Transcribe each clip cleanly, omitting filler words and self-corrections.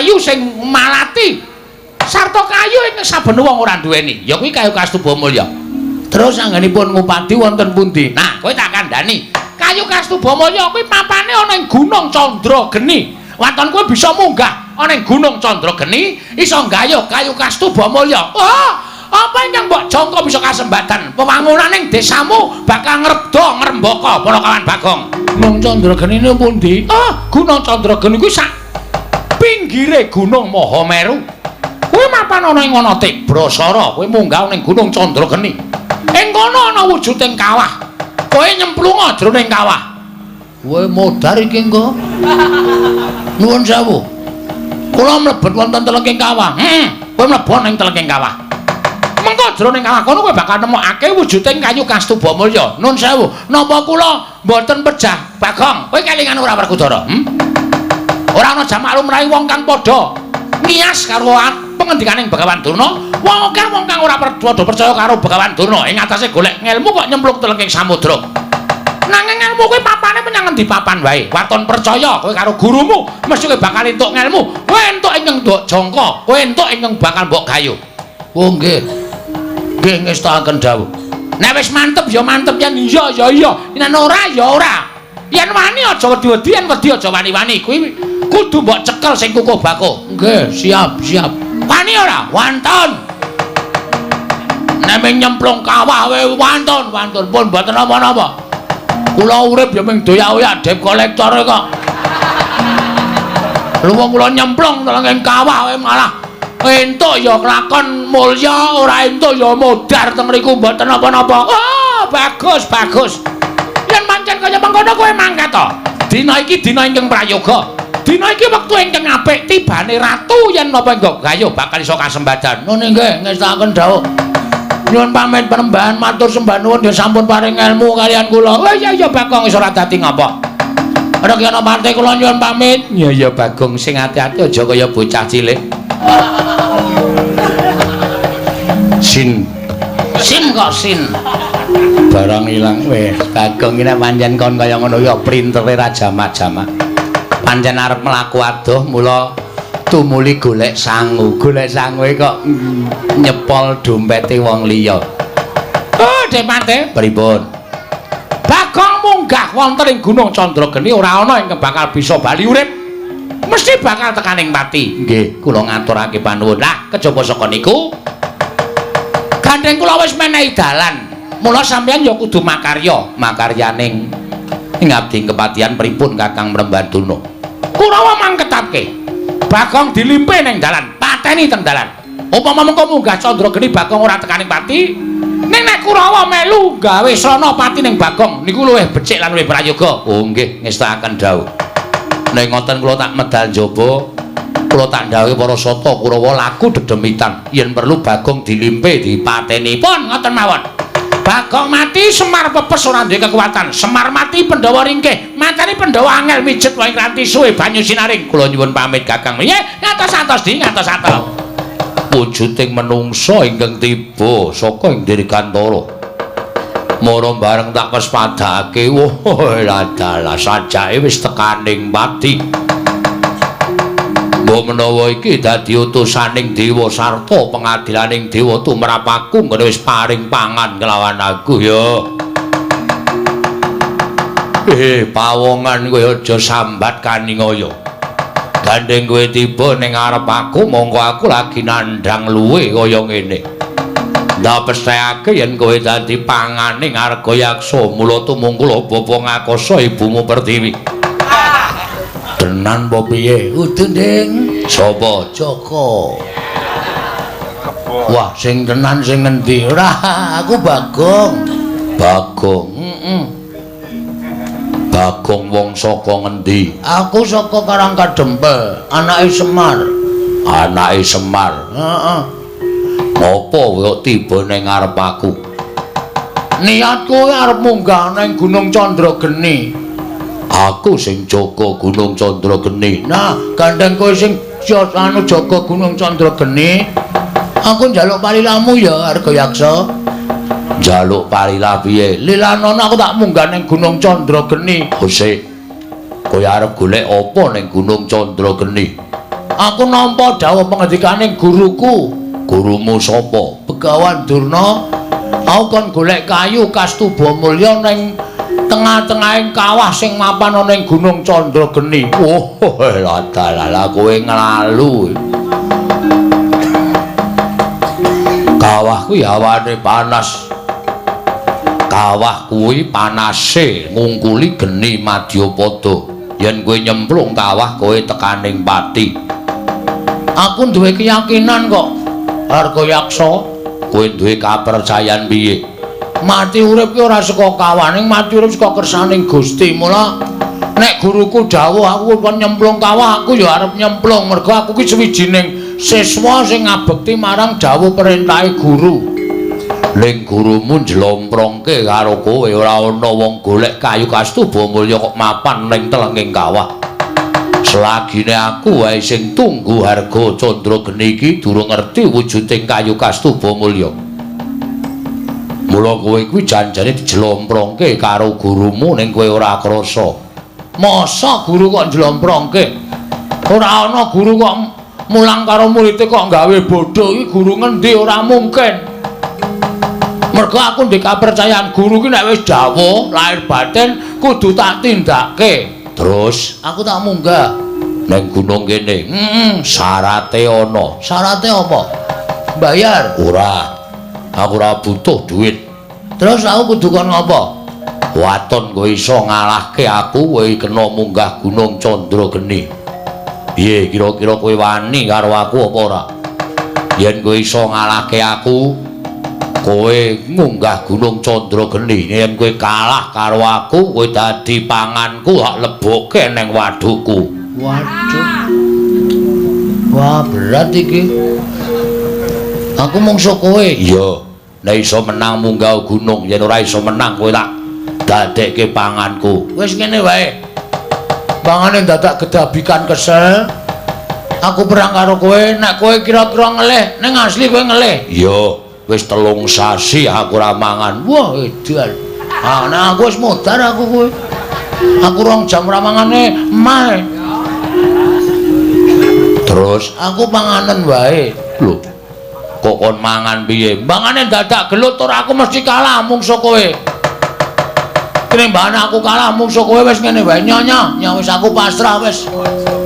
kayu sing malati sarta kayu ingkang saben wong ora duweni. Ya kuwi kayu Kastuba Mulya. Terus anggenipun ngupadi wonten pundi? Nah, kowe tak kandhani. Kayu Kastuba Mulya kuwi papane ana ing Gunung Chandrageni. Waton kowe bisa munggah ana ing Gunung Chandrageni, iso nggayuh kayu Kastuba Mulya. Wah, apa ingkang mbok jangka bisa kasembadan? Wewangunaning desamu bakal ngrebda ngrembaka para kawan Bagong. Gunung Chandrageni niku pundi? Ah, Gunung Chandrageni kuwi sak pinggire Gunung Mahameru. Kuwi mapan ana ing ana Tibrasara, kowe munggah ning Gunung Chandrageni. Ing kono ana wujuding kawah. Kowe nyemplunga jroning kawah. Kowe modar iki engko. Nuwun sewu. Kula mlebet wonten telenging kawah. Kowe mlebu ning telenging kawah. Mengko jroning kawah kono kowe bakal nemokake wujuding kayu Kastuba Mulya. Nuwun sewu. Napa kula mboten pejah Bagong? Kowe kelingan ora Werkudara? Ora ana jamak lumrahe wong kang padha ngiyas karo pengendikaning Begawan Durna. Wong akeh wong kang ora padha percaya karo Begawan Durna ing atase golek ngelmu kok nyemplung telenging samudra. Nanging ngelmu kuwi papane menyang ngendi papan wae. Waton percaya kowe karo gurumu, mesti kowe bakal entuk ngelmu. Kowe entuk ingkang mbok jangka, kowe entuk ingkang bakal mbok gayuh. Oh nggih. Nggih ngestakaken dawuh. Nek wis mantep ya mantep, yen iya ya iya, yen ora ya ora. Yen wani aja wedi-wedi, yen wedi aja wani-wani. Kuwi kudu mbok cekel sing kukuh bakuh. Nggih, siap, siap. Wani ora? Wantun. Nek ming nyemplung kawah wae wantun, wantun pun mboten napa-napa. Kula urip ya ming doyak-oyak debt collector kok. Lha wong kula nyemplung ing kawah wae malah entuk ya kelakon mulya, ora entuk ya modar teng mriku mboten napa-napa. Oh, bagus, bagus. Yen pancen kaya mengkono kowe mangkat to. Dina iki dina ingkang prayoga. Dina iki wektu ingkang apik, tibane ratu yen napa engko gayuh bakal iso kasembadan. Nun nggih ngestakaken dawuh. Nyuwun pamit penembahan, matur sembah nuwun ya sampun paring ilmu kalian kula. Oh iya iya Bagong wis ora dadi ngapa. Ora kena partai kula nyuwun pamit. Iya iya Bagong sing ati-ati aja kaya bocah cilik. Sin. Sin kok sin. Barang ilang wis Bagong iki nek pancen kon kaya ngono ya printere ra jamak-jamak. Pancen arep mlaku adoh mula tumuli golek sangu. Golek sangu kok nyepol dompete wong liya. Oh, Depate, pripun? Bagong munggah wonten ing Gunung Chandrageni ora ana ingkang bakal bisa bali urip. Mesti bakal tekaning pati. Nggih, kula ngaturake panuwun. Lah, kejaba saka niku gandeng kula wis menehi dalan. Mula sampeyan ya kudu makarya, makaryaning ing abdi kepatihan pripun Kakang Mrembanduna. Kurawa mangketapke. Bagong dilimpe ning dalan, pateni teng dalan. Upama mengko munggah Chandrageni Bagong ora tekaning pati, ning nek Kurawa melu gawe srana pati ning Bagong niku luwih becik lan luwih prayoga. Oh nggih, ngestakaken dawuh. Nek ngoten kula tak medal njaba, kula tak ndhawuhi para sata Kurawa laku dedemitan yen perlu Bagong dilimpe dipateni. Pun ngoten mawon. Bagong mati Semar pepes ora duwe kekuatan. Semar mati Pandhawa ringkih. Mateni Pandhawa angel mijet wae ranti suwe banyu sinaring. Kula nyuwun pamit Kakang. Nggih, ngatos-atos di ngatos-atos. Wujuding menungsa ingkang tiba saka ing Dirgantara. Mara bareng tak pespadake, wah ladalah sajake wis tekaning pati. Mbok menawa iki dadi utusaning dewa sarta pengadilaning dewa tumrap aku nggone wis paring pangan kelawan aku ya. Pawongan kowe aja sambat kaningaya. Gandeng kowe tiba ning ngarep aku mongko aku lagi nandhang luwe kaya ngene. Ndak pesthekake yen kowe dadi panganing Argayaksa mula tumungkul bapa ngakasa ibumu Pertiwi. Tenan apa piye? Udu, Ding. Sapa? Joko. Wah, sing tenan sing ngendi? Ora, aku Bagong. Bagong. Heeh. Bagong wong saka ngendi? Aku saka Karang Kadempel, anake Semar. Anake Semar. Heeh. Ngopo kok tiba ning ngarep aku? Niatku arep munggah ning Gunung Chandrageni. Aku sing jaga Gunung Chandrageni. Nah, gandeng kowe sing anu jaga Gunung Chandrageni. Aku njaluk palilamu ya, Argayaksa. Njaluk palila piye? Lilanono aku tak munggah ning Gunung Chandrageni. Hose. Kowe arep golek apa ning Gunung Chandrageni? Aku nampa dawuh pangendikane guruku. Gurumu sapa? Begawan Durna. Aku kon golek kayu Kastuba Mulya ning tengah-tengahing kawah sing mapan ana ing Gunung Candrageni. Oh, ladalah kowe nglalu. Kawah kuwi hawane panas. Kawah kuwi panase ngungkuli geni madyapada. Yen kowe nyemplung kawah kowe tekaning pati. Aku duwe keyakinan kok. Arga Yaksa, kowe duwe kapercayan piye? Mati urip ki ora saka kawah, ning mati urip saka kersaning Gusti. Mula nek guruku dawuh aku kon nyemplung kawah, aku ya arep nyemplung mergo aku ki sawijining siswa sing ngabekti marang dawuh perintahe guru. Ning gurumu njlomprongke karo kowe ora ana wong golek kayu Kastuba Mulya kok mapan ning telenging kawah. Selagine aku wae sing tunggu harga Candrageni iki durung ngerti wujuding kayu Kastuba Mulya. Mula kowe kuwi janjane dijlomprongke karo gurumu ning kowe ora krasa. Masa guru kok njlomprongke? Ora ana guru kok mulang karo muridé kok gawe bodho iki guru ngendi ora mungkin. Mergo aku ndek kapercayan guru ki nek wis dawuh lahir batin kudu tak tindake. Terus aku tak munggah ning gunung kene. Syarate ana. Syarate apa? Bayar? Ora. Aku ora butuh duit. Terus aku kudu kon ngopo? Waton kowe iso ngalahke aku, kowe kena munggah Gunung Candrageni. Piye kira-kira kowe wani karo aku apa ora? Yen kowe iso ngalahke aku, kowe munggah Gunung Candrageni. Yen kowe kalah karo aku, kowe dadi panganku, tak lebokke ning wadukku. Waduh. Wah, berat iki. Aku mungsuh kowe. Iya. Nek iso menang munggah gunung, yen ora iso menang kowe tak dadekke panganku. Wis ngene wae. Pangane dadak gedabikan kesel. Aku perang karo kowe, nek kowe kira-kira ngelih, ning asli kowe ngelih. Iya. Wis 3 sasi aku ora mangan. Wah, edan. Ah, nah aku wis modar aku kowe. Aku 2 jam ora mangane emah. Terus aku panganen wae. Lho. Kok kon mangan piye? Mangane dadak gelut ora aku mesti kalah mungsuh kowe. Tinimbangane aku kalah mungsuh kowe wis ngene wae nyonya, nya wis aku pasrah wis.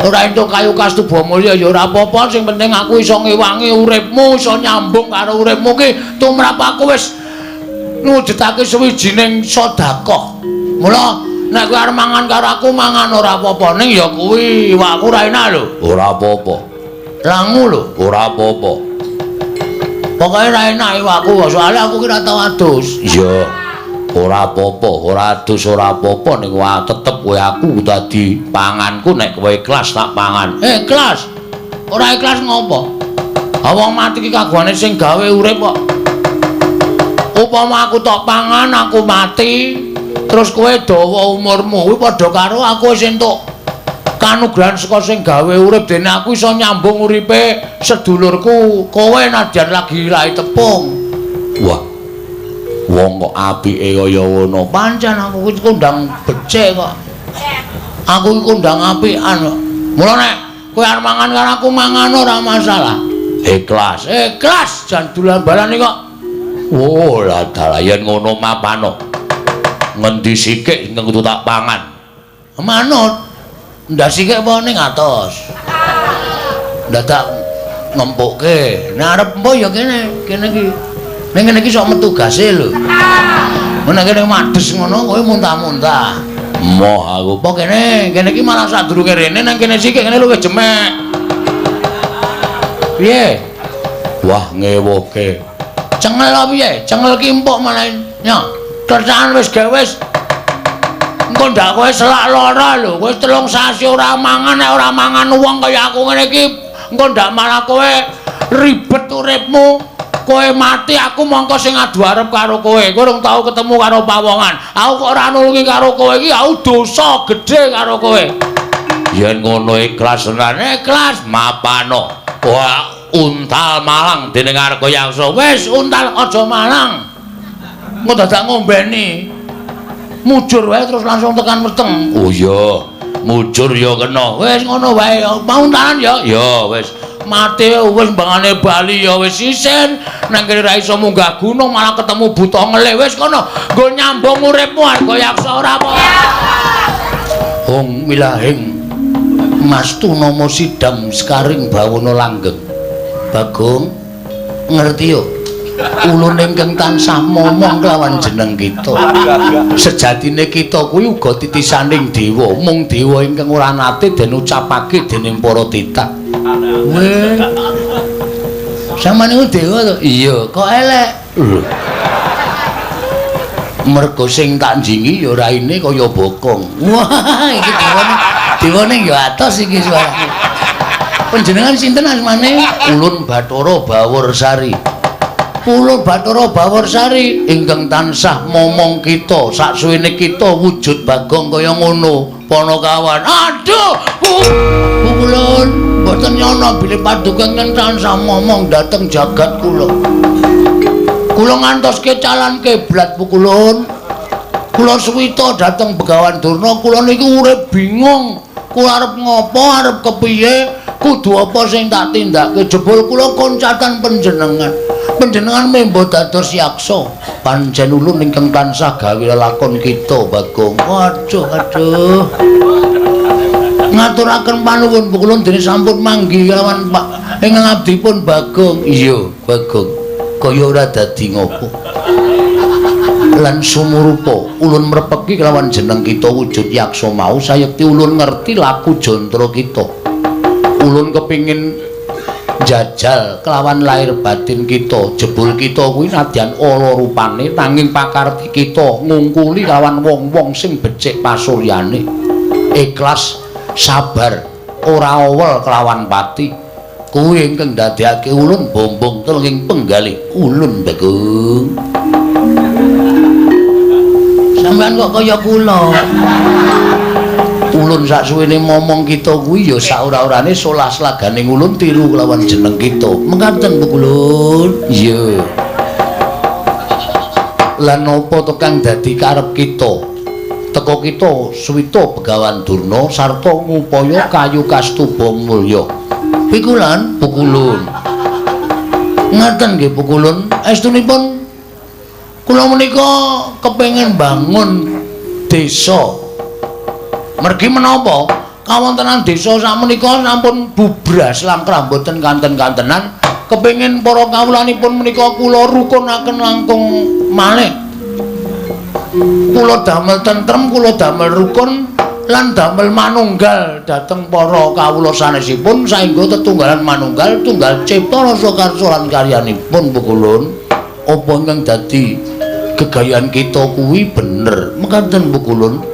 Ora entuk kayu Kastuba Mulya ya ora apa-apa, sing penting aku iso ngewangi uripmu, iso nyambung karo uripmu ki tumrap aku wis ngujudake sawijining sedekah. Mula nek kowe arep mangan karo aku mangan ora apa-apa, ning ya kuwi iwakku ora enak lho. Ora apa-apa. Langu lho, ora apa-apa. Pokoke ora enak iwakku, soalnya aku ki ora tau adus. Iya. Ora apa-apa, ora adus ora apa-apa, ning wae tetep kowe aku dadi panganku nek kowe ikhlas tak pangan. Ikhlas. Ora ikhlas ngopo? Ha wong mati ki kagungane sing gawe urip kok. Upama aku tok pangan aku mati, terus kowe dawa umurmu, kuwi padha karo aku wis entuk kanugrahan saka sing gawe urip, dene aku iso nyambung uripe sedulurku kowe nadyan lagi lahi tepung. Wah. Wong kok apike kaya ngono. Pancen aku kuwi kondang becik kok. Aku iki kondang apikan kok. Mula nek kowe arep mangan karo aku mangan ora masalah. Ikhlas, ikhlas jan dolan balane kok. Oh, lah dalah yen ngono mapano. Ngendi sikik sing kudu tak pangan? Manut. Ndak sikik apa ning atos. Dadak ngempukke. Nek arep empo ya kene, kene iki. Ning kene iki sok metu gase lho. Nek kene mades ngono kowe muntah-muntah. Moh aku. Apa kene? Kene iki malah sadurunge rene nang kene sikik kene luwih jemek. Piye? Wah, ngewoke. Cengel apa piye? Cengel ki empuk malah. Nyo, kerjaan wis gawe wis. Engko ndak kowe selak lara lho, kowe 3 sasi ora mangan, nek ora mangan wong kaya aku ngene iki, engko ndak malah kowe ribet uripmu. Kowe mati aku mongko sing adu arep karo kowe. Kowe urung tau ketemu karo pawongan. Aku kok ora nulungi karo kowe iki, aku dosa gedhe karo kowe. Yen ngono ikhlas tenan, ikhlas mapano. Wah, untal malang dening Arga Yaksa. Wis untal aja malang. Engko dadak ngombeni. Mujur wae terus langsung tekan weteng. Oh iya, Mujur ya kena. Wis ngono wae, pauntanan ya. Ya wis. Mati wis mbangane bali ya wis isin. Nang kene ra iso munggah gunung malah ketemu buta ngelih. Wis kono, nggo nyambung uripmu Arga Yaksa ora apa. Hong milahing Mastu nama sidam sekaring bawana langgeng. Bagong ngerti yo. Ulun ingkang tansah momong kelawan jeneng kita. Sejatine kita kuwi uga titisaning dewa, mung dewa ingkang ora nate den ucapake dening para titah. Weh. Sampeyan niku dewa to? Iya, kok elek? Lho. Mergo sing tak njingi ya raine kaya bokong. Wah, iki dewane. Dewane ya atos iki suarane. Panjenengan sinten asmane? Ulun Bathara Baworsari. Kula Bathara Baworsari ingkang tansah momong kita saksuwene kita wujud Bagong kaya ngono. Panakawan. Aduh, Bu. Bu kulun mboten nyana bilih paduka ingkang tansah momong dhateng jagat kula. Kula ngantos kecalan kiblat Bu kulun. Kula suwita dhateng Begawan Durna, kula niku urip bingung. Kula arep ngopo, arep kepiye, kudu apa sing tak tindake jebul kula koncatan panjenengan. Panjenengan membo dados yaksa. Pancen ulun ingkang tansah gawe lelakon kita, Bagong. Waduh, aduh. Ngaturaken panuwun Bu kulun dene sampun manggi kelawan Pak ingkang abdipun Bagong. Iya, Bagong. Kaya ora dadi ngopo. Lan sumurupa ulun mrepeki kelawan jeneng kita wujud yaksa mau sayekti ulun ngerti laku jantara kita. Ulun kepingin jajal kelawan lahir batin kita. Jebul kita kuwi nadyan ala rupane nanging pakarti kita ngungkuli kelawan wong-wong sing becik pasuryane. Ikhlas, sabar, ora owel kelawan pati. Kuwi ingkang ndadekake ulun bombong telenging penggalih ulun Bagong. Sampeyan kok kaya kula. Ulun saksuwene momong kita kuwi ya saora-orane solah slaganing ulun tiru kelawan jeneng kita. Mekaten Bu kulun. Iya. Lan napa to kang dadi karep kita? Teka kita suwita Begawan Durna sarta ngupaya kayu kastuba mulya. Pikulan Bu kulun. Ngaten nggih Bu kulun. Estunipun kula menika kepengin bangun desa. Mergi menapa? Kawontenan desa sakmenika sampun bubras langkrah mboten kanten-kantenan. Kepengin para kawulanipun menika kula rukunaken langkung malih. Kula damel tentrem, kula damel rukun lan damel manunggal dhateng para kawula sanesipun saengga tetunggalan manunggal tunggal cipta rasa karsa lan karyanipun Bu kulun. Apa ingkang dadi gegayan kita kuwi bener mekaten Bu kulun.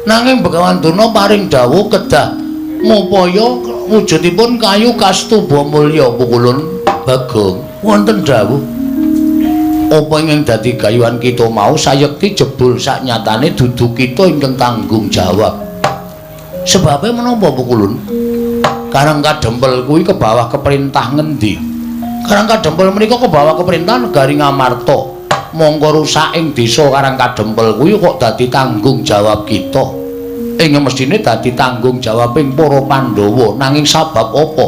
Nanging Begawan Durna paring dawuh kedah ngupaya wujudipun kayu kastuba mulya Bu kulun. Bagong wonten dawuh apa ingkang dadi gayuhan kita mau sayekti jebul saknyatane dudu kita ingkang tanggung jawab. Sebabe menapa Bu kulun? Karang Kadempel kuwi kebawah keperintah ngendi? Karang Kadempel menika kebawah keperintah negari Ngamarta. Mongko rusak ing desa Karang Kadempel kuwi kok dadi tanggung jawab kita. Ing mestine dadi tanggung jawabing para Pandhawa. Nanging sabab apa?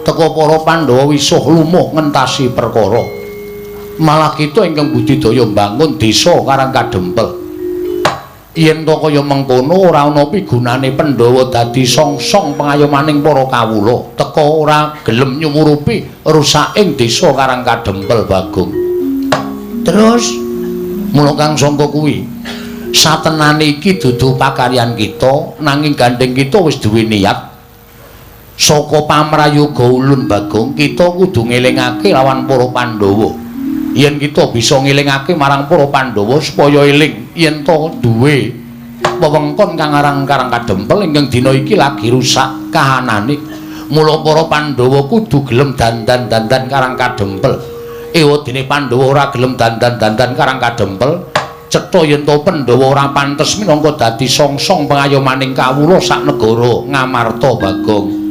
Teka para Pandhawa wisuh lumuh ngentasi perkara. Malah kita ingkang budidaya mbangun desa Karang Kadempel. Yen to kaya mengkono ora ana pigunane Pandhawa dadi songsong pengayomaning para kawula. Teka ora gelem nyumurupi rusaking desa Karang Kadempel Bagong. Terus mula kang sangka kuwi satenane iki dudu pakaryan kita nanging gandeng kita wis duwe niat saka pamrayoga ulun Bagong kita kudu ngelingake lawan para Pandhawa. Yen kita bisa ngelingake marang para Pandhawa supaya eling yen to duwe wewengkon kang aran Karang Kadempel ingkang dina iki lagi rusak kahanane. Mula para Pandhawa kudu gelem dandan-dandan Karang Kadempel. Ewadene Pandhawa ora gelem dandan-dandan Karang Kadempel, cetha yen to Pandhawa ora pantes minangka dadi songsong pengayomaning kawula sak negara Ngamarta Bagong.